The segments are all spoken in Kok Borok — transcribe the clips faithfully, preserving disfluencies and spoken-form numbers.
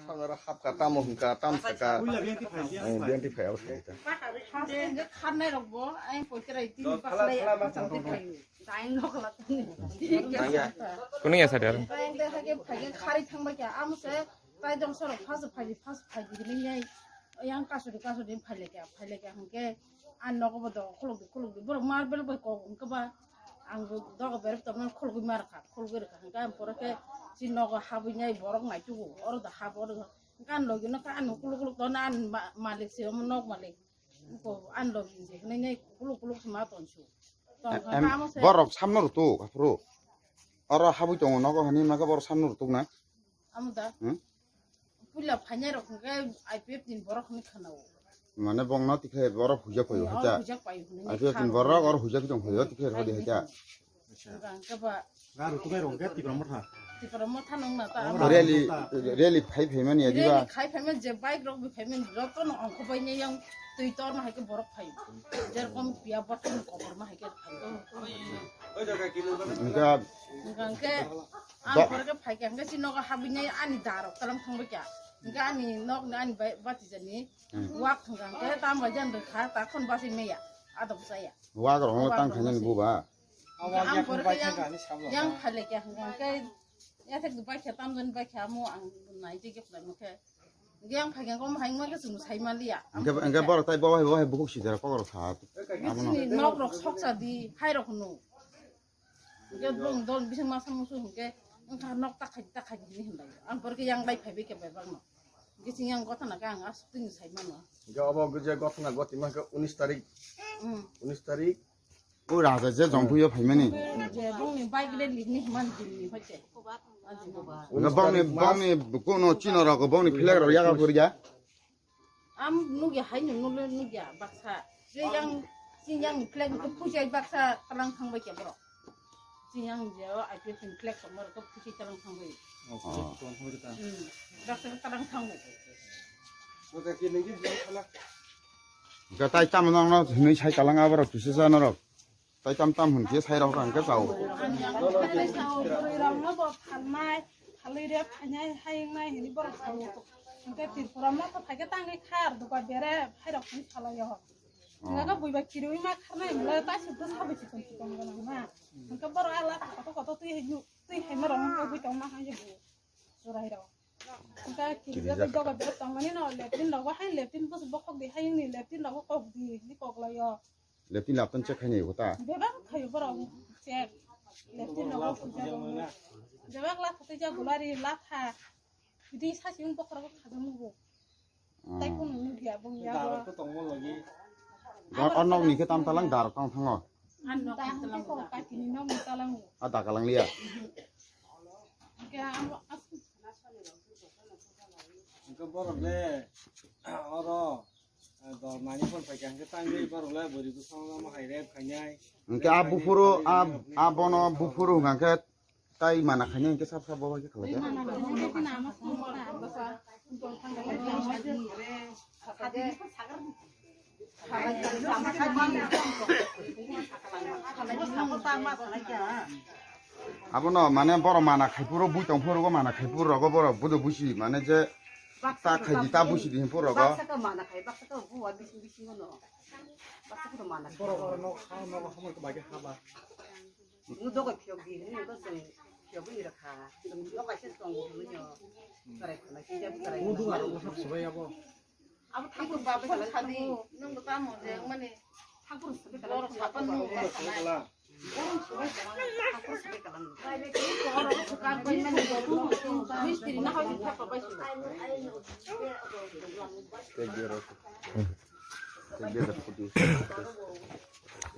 Oro hapka tamo hwnka, tam saka. Ang B N T phai abo sai ta. Khas hwnka kharnai rokbo, ang poitrai tini baslai, ang changti phaio. Dain lokla tani. Kuning ya sadar. Ang de hake phai khari thangba kya, amo se tai dong sorok phas phai, phas phai di ni yai. Yang kasuri kasuri phai le kya, phai le kya hwnke. Ang nogo bo do khuluk di khuluk di. Borok marbel bai kok hwnke ba. Ang bo dogo berep tongmani khulugwi mar kha, khulugwi rwkha hwnke ang pore khe si nogo habwi nai borok nai tugo, oro do habo rwkha. Hwnke ang logi no kha ang khuluk khuluk tongna ang ma-, malik se omo nok malik. Ko ang logi je hwnwi nai khuluk khuluk se ma tonsu. Tong kha Em, kha amo se. Borok samno rwtuk aphuru. Oro habwi tongo nogo hwnwi ma khe borok samno rwtuk na. Amo da. Hmm? Puila phainai rok hwnkhe I P F ni borok hwnwi khwnao. Mane bongno tikhe borok huijak paio. Hwnwi hacha. Huijak paio hwnwi I P F ni kha borok rok. Oro huijak tong phaio tikhe rodi hacha. Hwnkhe ba. Garu tukai rok hwnkhe Tipra Motha. Tipra Motha nong na ta. Oro Rally, rally phai phaimani adiba. Rally khai phaimani je bike rok bi phaimani joto no ongkho bai ne yang twi tor ma hai khe borok phaio. Jerkom piya botol ni kobor ma hai khe phaio. Hwnkhe Hwnkhe Ang Ba- pore khe phai kha, hwnkhe si nogo habwi nai ani da rok talang thangbai kha. Hwnkhe ani nok ni ani bai-, batija ni Hmm. Wak thang kha, hwnkhe tam bai jan rwkha, ta khon basi meya, adok saya. Wak rok Wak tang rok khainani basi. Buba. Hwnkhe ang pore khe yang, yang phai lai kha, hwnkhe yathek bai kha, tam jan bai kha, mo ang nai je khe phai mo khe. Hwnkhe ang phai kha, kom hai mo khe chwng sai ma liya. Hwnkhe, hwnkhe borok tai bo hai, bo hai bukhuk sijara kokor kha. Abono. Bisini nok rok soksa di, hai rok no. Hwnkhe bong dol bising masa musu hwnkhe wngkha nok takhai takhai hwnwi hwnlai. Ang porkhe yang bai phaibai khe bai bagno. Hwnkhe sing yang gotana khe ang aswk tini sai mano. Hwnkhe obo je gotana goti mankhe unis tarik. Hmm. Unis tarik. O raja je jongphuyo phaimani. Je bongni bike rally hwnwi hwnmani jinni hoite. Hwnkhe bongni, bongni kuno chino rok, bongni flag rok yaga phuria. Am nugya hai nung nule nugya baksa. Je yang, sing yang flag ke pujai baksa talang thang bai kya borok. Sing yang je o I P F ni flag ko mor ko pujai talang thang bai. Oh. Hmm. Baksa talang thang bai. Gatai tam nang no hwnwi sai talang aborok kisa sa norok. Tai tam tam hwn khe sai rok ang khe chao. Ang yang khe sao, bwrwi rok no bo phalnai, phalwi re phainai, hayung nai hwnwi borok sao. Hwnkhe Tripura motha phai khe tangwi khar, duka bere hai rok hwnwi phalai o. Oh. Hwnkhe buiba kiriwi ma kharnai hwnle tai suddo sabai chikon chikon gwnang na. Hwnkhe borok a latha kotor kotor twi hai nu, twi hai ma rok hwnkhe bui tong ma hai bo. Churai rok. Hwnkhe kirijak doga bere tongmani no, leptin rogo hai leptin bus bokhok di, hayung ni leptin rogo kok di, ni kok lai o. Leptin laptan check khainai bo ta? Bebak khayo borok check. Leptin rogo puja rok. Bebak latha tei jak gulari latha. Bidi sasi wng bokhorok khajakma bo. Hmm. Tai kunu nukya bung ya bo. Darok to tongmo logi. Dor o nok ni khe tam talang darok tong thango. An nok tang talang khe ko kaki ni nok ni talang bo. A da kalang liya. Khe amo as- Hwnkhe borok le oro, eh, dol nani phone phaikha hwnkhe tangwi borok le bwrwi bwskango omo hai rep khainai. Hwnkhe a buphuru, a, a bono buphuru hwnkha khe tai mana khainai hwnkhe sab sab bo bai khe khlai kha. Abono mane borok mana khai phuru bui tong phuru go mana khai phuru rogo borok budo busi mane je ta khai di ta busi di phuru rogo. Baksa ka mana khai, baksa ka buwa bisi bisi no. Baksa ka mana khai. Borok oro nok ha nok hamor ko bagi haba. Nung dogo phiyok di, nung dogo phiyok di rakha. Nung dogo kaisa song di, nung yo. Karai khana, kisa karai khana. Nung dogo aro bwswk swbai abo. Abo thakur baba kala sadi, nung bo tamo je, mani thakur swbai kala. Borok sapan nung bo kala. Borok swbai kala, thakur swbai kala. Mistri na hoi thakur bai swbai.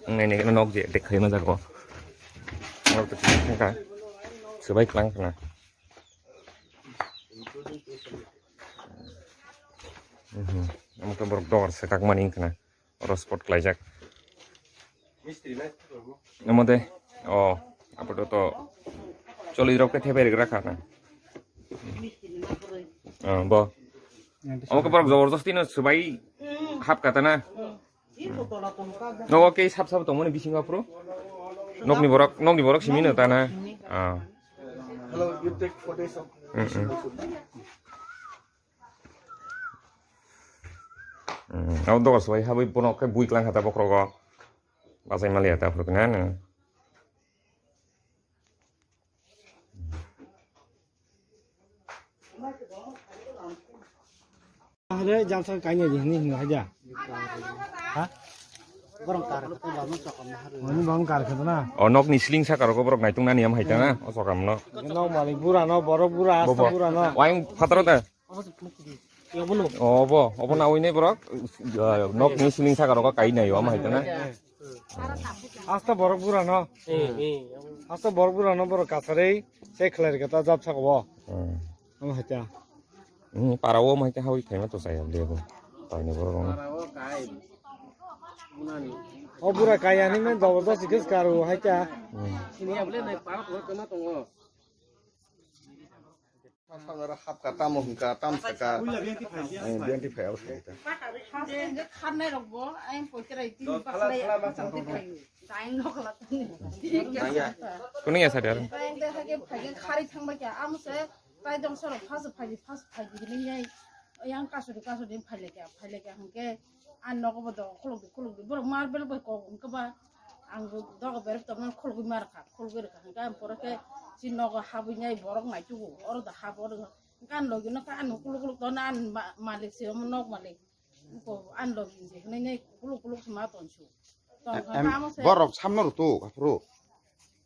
Ang nai nai nok je dek khai ma jago. Nok to thang kha. Swbai klang khna. Mhm. Amo to borok dor se kak mani khna. Oro spot klaijak. Amo de. Oh, apato to. Choli rok ke thebai rek rakha na. Ah, bo. Amo ke borok jabardasti no swbai hap kata na. Nogo kei sap sap tongmani bisingo aphuru. Nokni borok, nokni borok simi no tana. Ah. Hello, you take photos of Mm, mm. Hmm, abo dogar sobai habwi bono khe bui klang kha ta bokhrogo. Bachai maliya ta phuru khe na nw. Hare jam sang kanya di hini hini haja. Ha? Borong kar khe to bang sok ma hare. Ani bang kar khe na. O nok ni ceiling saka rok borok naitung nani am hai ta na. O sokam no. Nok malik bura no, borok bura, asta bura no. Waing phataro ta. Obo, obo na oinai borok, ah, nok ni ceiling saka rok kai nai, omo hai ta na. Asta borok bura no. Asta borok bura no borok kasarei, se khlai rikha ta jab saka bo. Hmm. Omo hai ta. Hmm, para o omo hai ta hawi khaima to sai de bo. Tai ni borok no. O bura kaya ni men jabardast kis karu hai ta. Hmm. Sini abole nai para to kama tongo. Samsara hapka tamo hwnka tam saka. Puila biyang ti phai, biyang ti phai. Eh, biyang ti phai, abo sai ta. Haste hingke kharnai rok bo, ayang poikerai tini bakhlai, daing rok la tini. Nangya. Kuning ya sadar. Ayang de hake phai khari thang bai kya, amo se tai dong sorok phas phai, phas phai di ni yai. Yang kasuri kasuri phai le kya, phai le kya hingke. Ang nogo bo dogo khuluk di, khuluk di. Borok marbel bai kok wngkha ba. Ang dogo berep tongmani khulugwi ma rwkha, khulugwi rwkha. Hwnkhe ang pore khe chini nogo habwi nai borok naitugo. Oro da habo oro. Hwnkhe ang logi no kha ang khuluk khuluk tongna ang ma-, malik se omo nok malik. Ang logi se hwnwi nai khuluk khuluk se ma tongsu. Tongkha em, kha amo se. Borok samno rwtuk aphuru.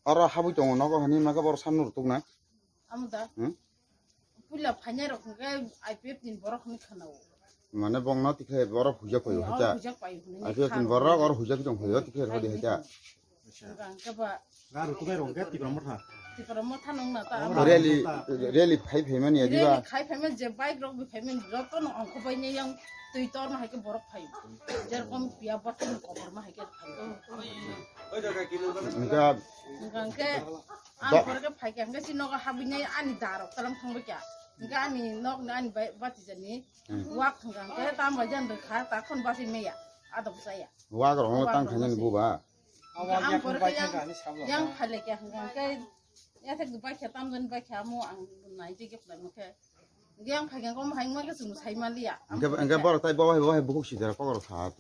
Oro habwi tongo nogo hwnwi ma khe borok samno rwtuk na. Amo da. Hmm? Puila phainai rok hwnkhe I P F ni borok hwnwi khwnao. Mane bongno tikhe borok huijak paio, oh, hacha. Huijak paio hwnwi I P F ni kha borok rok. Oro huijak tong paio, tikhe rodi hacha. Hwnkhe ba. Garu tukai rok hwnkhe Tipra Motha. Tipra Motha nong na ta. Oh, rally, rally phai phaimani adiba. Rally khai phaimani je bike rok bi phaimani joto no ongkho bai ne yang twi tor ma hai khe borok phaio. Jerokon piya botol ni kotor ma hai khe phaio. Hwnkhe hwnkhe ang pore khe phai khe hwnkhe si nogo habwi nai ani da rok talang thang bai kha. Hwnkhe ani nok ni ani bai-, bati jani. Hmm. Wak hwnkhe hwnkhe tam bai jan rwkha ta khon basi meya. Adok saya. Wak rok tang khainani buba. Ang pore khe yang, yang phai le khe hwnkhe hwnkhe yathek bai khe tam jan bai khe amo ang nai je khe phai mo khe. Yang phai khe kom hai mo khe chwng sai ma liya. Hwnkhe, hwnkhe borok tai bo hai, bo hai bukhuk sidera kokor kha.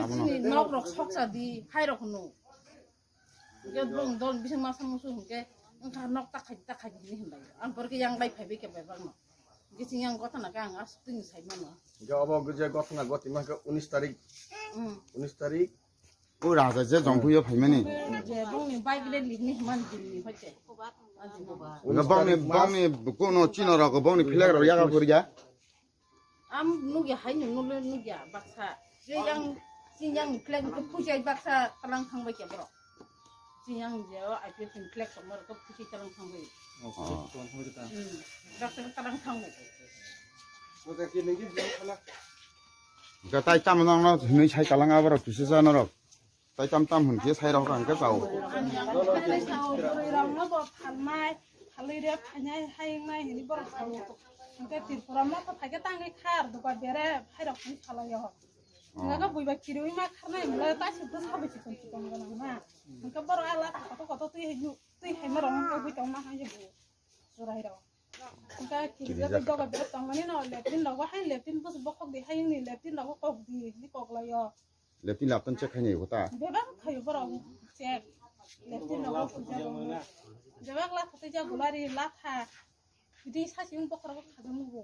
Amo no. Bini nok rok soksa di, hai rok no. Hwnkhe bong dol bising masa musu hwnkhe wngkha nok ta khai, ta khai bini hinlai. Ang pore khe yang bai phai bai khe bai bang no. Hwnkhe chwng yang gotha na khe ang aswk twi sai mano. Hwnkhe obo je gotha na goti ma khe unis tarik. Hmm. Unis tarik. O raja je jongphuio phaimani. Je bongni bike rally ni hwnmani Delhi ni hoite. Hwnkhe bongni, bongni kuno chino rok bongni flag rok yaga phuria. Am nugya hai no nule nugya baksa. Je yang, si yang flag ko phujai baksa talang thang bai khe borok. Si yang je o I P F ni flag ko mor ko phujai talang thang bai. Oh. Hmm. Baksa talang thang bai. Gatai tamo nang no hwnwi sai talang aborok kisa jana rok. Tai tam tam hwn khe sai rok ang khe chao. Ang yang khe sao, bwrwi rok no bo phalnai, phalwi re phainai, hayung nai hwnwi borok sao. Hwnkhe Tripura motha phai khe tangwi khar, duka bere hai rok hwnwi phalai o. Hwnkhe buiba kiriui ma kharnai hwnle tai se bwsa bai chikon chikon gwnang na. Hwnkhe borok a latha kotor kotor twi hai nu, twi hai ma rok hwnkhe bui tong ma hai bo. Churai rok. Hwnkhe kiriui doga bere tongmani no leptin rogo hai leptin bwsa bokhok di hayung ni leptin rogo kok di hwnwi kok lai o. Leptin laptan check khainai bo ta. Bebak khayo borok check. Leptin rogo puja bo. Bebak latha tei ja gulari latha. Bidi sasi wng bokhorok khajakma bo.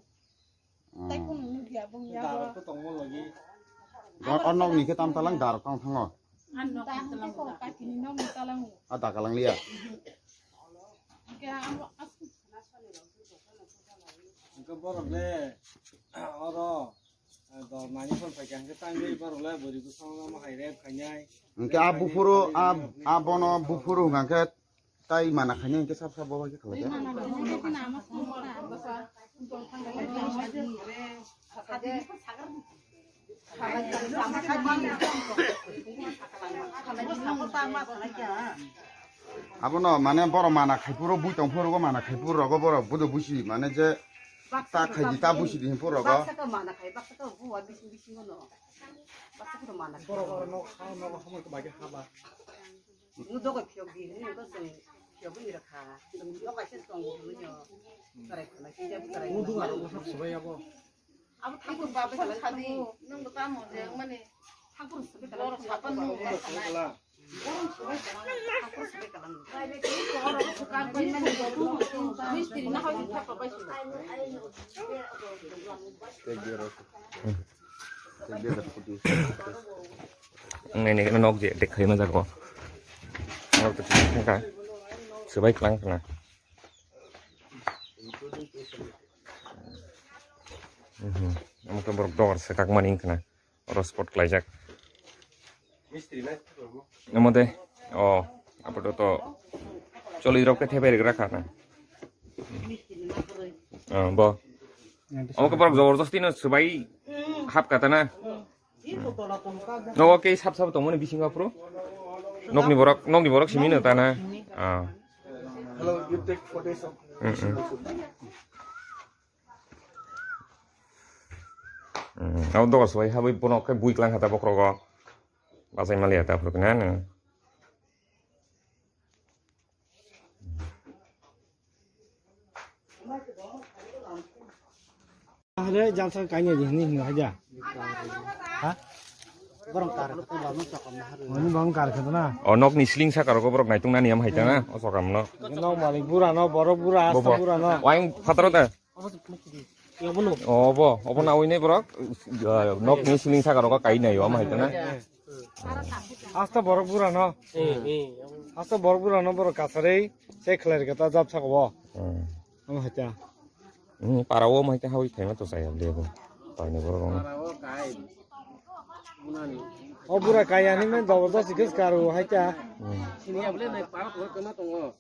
Ah. Tai kunu nukya bong ya bo. Darok to tongmo logi. Bo o nok ni khe tam talang darok tong thango. An nok tang tei ko kaki ni nok ni talang bo. A da kalang liya. Khe amo as. Hwnkhe borok le oro, eh, dol nani phone phaikha hwnkhe tangwi borok le bwrwi bwskango omo hai rep khainai. Hwnkhe a buphuru, a, a bono buphuru hwnkha khe tai mana khainai hwnkhe sab sab bo bai khe khlai khe. Abono mane borok mana khaipuro bui tongphuru go mana khaipuro rogo borok budo busi mane je ta khaidi ta busi di hinphuru rogo. Baksa ka mana khai, baksa ka buwa bising bising no. Baksa ka mana khai. Borok oro nok ha, nok ha, hamar ko bagi haba. Nung dogo phiyok di, nung dogo phiyok ni rakha. Nung dogo kaisa song ni yo. Karai khana kisa karai. Nung dogo aro bwswk swbai abo. Abo thakur baba sadi, nwng bo tamo je, mane, thakur sapan nwng bo sana. Ang nai nai nok je dek khai ma jago. Nok to thang ka. Swbai klang kana. Mhm. Amo to borok dor se kak mani kana. Oro spot klaijak. Amo de, o, apato to choli rok khe thepai rwgra kha na. O, bo. Omo khe borok jabardasti no swbai hap kata na. Nogo khe sap sap tongmani bisingo aphuru. Nokni borok, nokni borok simi no ta na. Ah. Hello, you take photos of Mm, mm. Mm, abo doga swbai habwi bono khe bui klang kha ta bokhrogo. Bachai maliya ta phuru khe na nw. Hare jalsa kanya di hini hini haja. Ha? Borong kar ko ba no chakam na haru. Mani bang kar khata na. O nokni ceiling saka rogo borok naitung nani am haita na o sokam no. Nok malik bura no, borok bura, asta Bobo. Bura no. Waing phataro ta. Yo bono. Obo, obo na oine borok. Nokni ceiling saka rogo kai nai am haita na. Asta borok bura no. Asta borok bura no borok kasarei. Se khlai kata jab saka bo. Hmm. Ang haita. Hmm, para o mai ta hawi thaima to saya de bo. Parni borok rok. O bura kaya ni men jabardasti khe karu haita. Hmm. Sini abule nai para ko kama tongo.